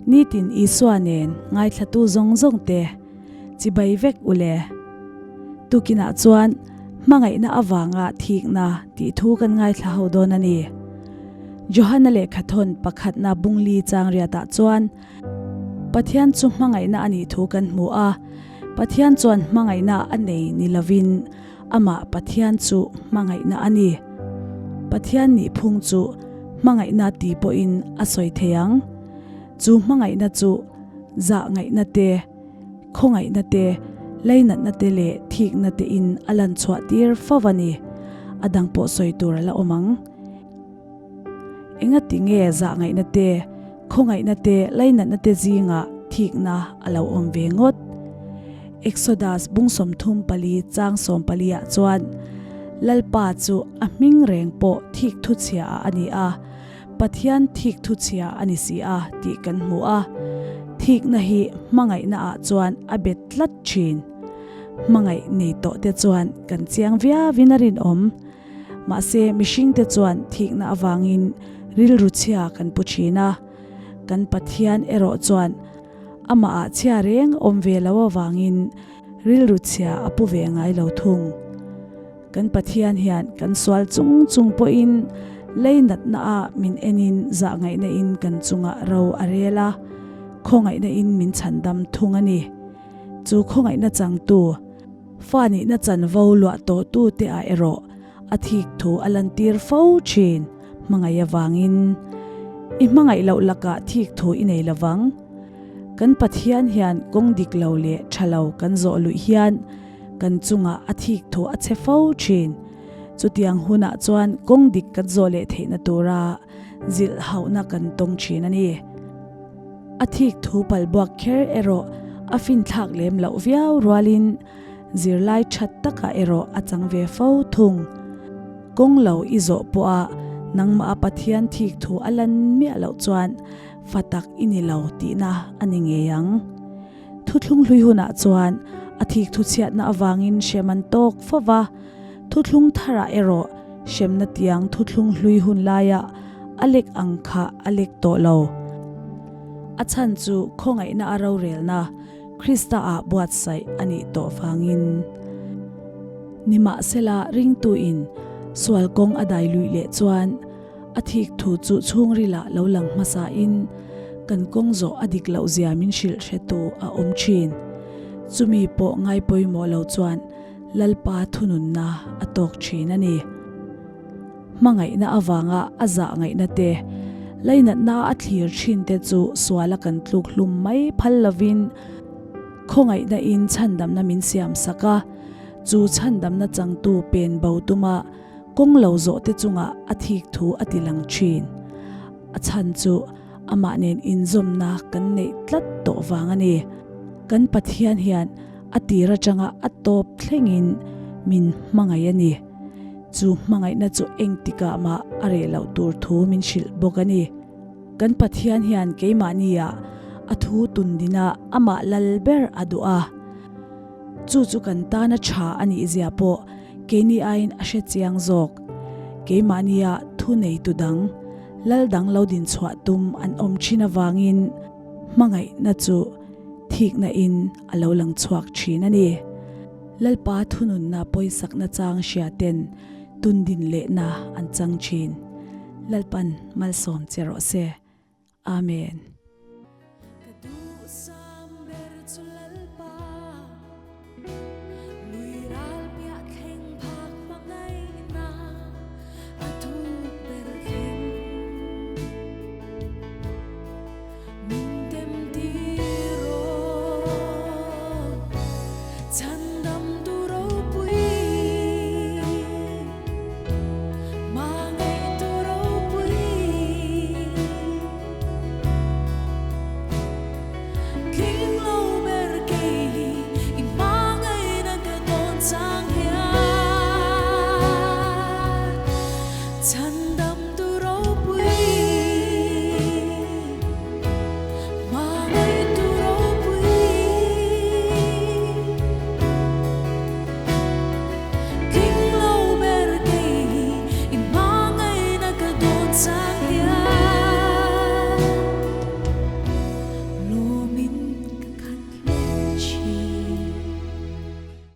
Nitin Isua nen ngaithlatu zawng zawng te chibai vek u le. Tukinah chuan hmangaihna avanga thikna tih thu kan ngaithla ho dawn a ni. Johana lehkhathawn pakhatna bungli chang riatah chuan Pathian chu hmangaihna a nih thu kan hmu a, Pathian chuan hmangaihna a nei ni lovin Amah Pathian chu hmangaihna a ni. Pathian nih phung chu hmangaihna ti pawhin a sawi thei ang. Chu hmangaihna chu zah ngaihna te, khawngaihna te, leinatna te leh thikna te in a lan chhuah tir fo a ni. A dang pawh sawi tur a la awm ang. Engati nge zah ngaihna te, khawngaihna te, leinatna te zingah thikna a lo awm ve ngawt? Exodus bung 34 chang 14 ah chuan Lalpa chu a hming reng pawh thik thuchhia ah a ni a, Pathian thik thuchhia a ni si a tih kan hmu a. Thikna hi hmangaihna ah chuan a bet tlat thin. Hmangaih nei tawh te chuan kan chiang viau in a rinawm. Mahse mihring te chuan thikna avangin rilru chhia kan pu thin a, kan Pathian erawh chuan Amah ah chhia reng awm ve lo avangin rilru chhia a pu ve ngai lo thung. Kan Pathian hian kan sual chung chung pawhin lei natna ah min enin zahngaihna in kan chungah ro a rel a, khawngaihna in min chhandam thung a ni. Chu khawngaihna changtu, fa nihna chanvo luah tawhtu te ah erawh a thik thu a lantir fo thin. Hmangaih avangin i hmangaih loh lakah thik thu i nei lovang. Kan Pathian hian kawng dik lo leh tha lo kan zawh luih hian kan chungah a thik thu a chhe fo thin. Chutiang hunah chuan kawng dik kan zawh leh theihna tura zilh hauhna kan tawng thin a ni. A thik thu pal buak kher erawh a finthlak lem loh viau rualin Zirlai that takah erawh a chang ve fo thung. Kawng lo i zawh pawha nangmah a Pathian thik thu a lan miah loh chuan fa tak i ni lo tihna a ni ngei ang. Thuthlung hlui hunah chuan a thik thu chhiatna avangin hrem an tawk fo va, thuthlung tharah erawh hremna tiang thuthlung hlui hun laia a lek ang kha a lek tawh lo. A chhan chu khawngaihna a rorelna Krista ah buatsaih a nih tawh vangin. Nimahsela ringtuin sual kawng a dai luih leh chuan a thik thu chu chhungrilah lo lang hmasain kan kawng zawh a dik loh zia min hrilh hretu a awm thin. Chumi pawh ngai pawimawh lo chuan Lalpa thununna a tawk thin a ni. Hmangaihna avanga a zah ngaihna te, lainatna a thlir thin te chu suala kan tluk hlum mai phal lovin khawngaihna in chhandamna min siam sak a, chu chhandamna changtu pen bo tuma kawng lo zawh te chungah a thik thu a ti lang thin. A chhan chu amah nen inzawmna kan neih tlat tawh vang a ni. Kan Pathian hian a tir atanga a tawp thlengin min hmangaih a ni. Chu hmangaihna chu engtikah mah a reh loh tur thu min hrilh bawk a ni. Kan Pathian hian keimahnia a thu tundina amah lal ber a duh a. Chu chu kan tana tha a nih zia pawh keini aiin a hre chiang zawk. Keimahnia thu neitu dang, lal dang lo dinchhuah tum an awm thin avangin hmangaihna chu thikna in a lo lang chhuak thin a ni. Lalpa thununna pawisakna chang hria ten tundin lehna an chang thin. Lalpan malsawm che rawh se. Amen.